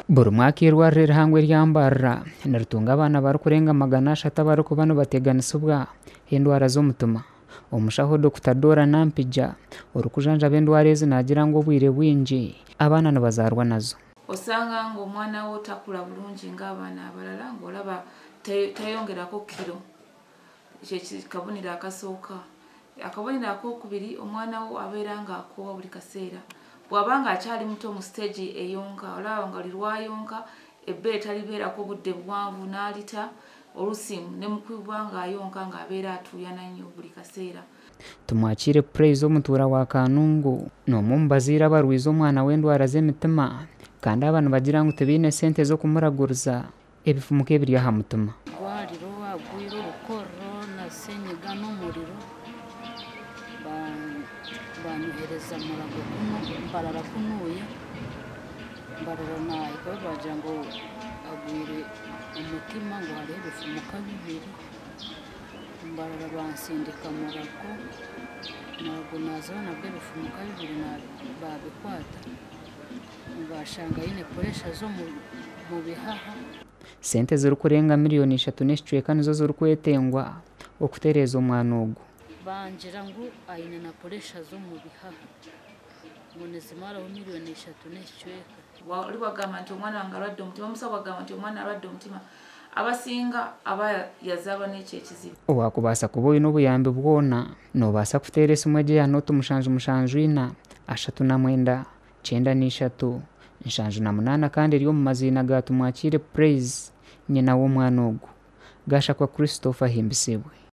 Buri mwaka eirwariro erihango erya Mbarara niritunga abaana barikurenga 300 abarikuba nibateganisibwa endwara z'omutima. Omushaho Dokita Dora Nampija orikujanjaba endwara ezi naagira ngu obwire bwingi abaana nibazaarwa nazo. Osanga nga omwana wo takura bulungi ng'abaana abalala, ng'olaba tayongerako kiro. Ekyo kabonero akasooka. Akabonero akokubiri, omwana wo abeera nga akoowa buli kaseera. Bw'aba nga akyali muto mu siteegi eyonka, olaba nga buli lwayonka ebbeere talibeerako budde buwanvu n'alita, oluusi ne mu kuba ng'ayonka ng'abeera atuuyana nnyo buli kaseera. Tumwakiire Praise omutuura wa Kanungu n'omwe omu bazaire abarwize omwana w'endwara z'emitima kandi aba nibagira ngu tibaine sente z'okumuraguriza ebifumuka ebiri aha mutima. Rwariro agwire orukorro na senyiga n'omuriro banyohereza Murago kunu Mbarara kunuuya Mbarara nahikayo bagira ngu agwire omutima ngu hariho ebifumuka bibiri Mbarara bansindika Murago, Murago nazayo nabwo ebifumuka bibiri babikwata bashanga aine puresha z'omu bihaha. Sente zirikurenga miriyoni 3 n'ekicweka nizo zirikwetengwa okutereeza omwana ogu. Bangira ngu aine na puresha z'omu bihaha ngu nizimaraho miriyoni 3 n'ekicweka. Oli bwagamba nti omwana wange alwadde omutima, omusawo bwagamba nti omwana alwadde omutima, abasinga aba yazaarwa n'ekyo ekizibu. Owakubaasa kuba oine obuyambi bwona, noobaasa kuteera esimu egi eya 0774 39 93 78 kandi eri omu maziina ga Tumwakiire Praise nyina w'omwana ogu. Gashakwa Christopher Ahimbisibwe.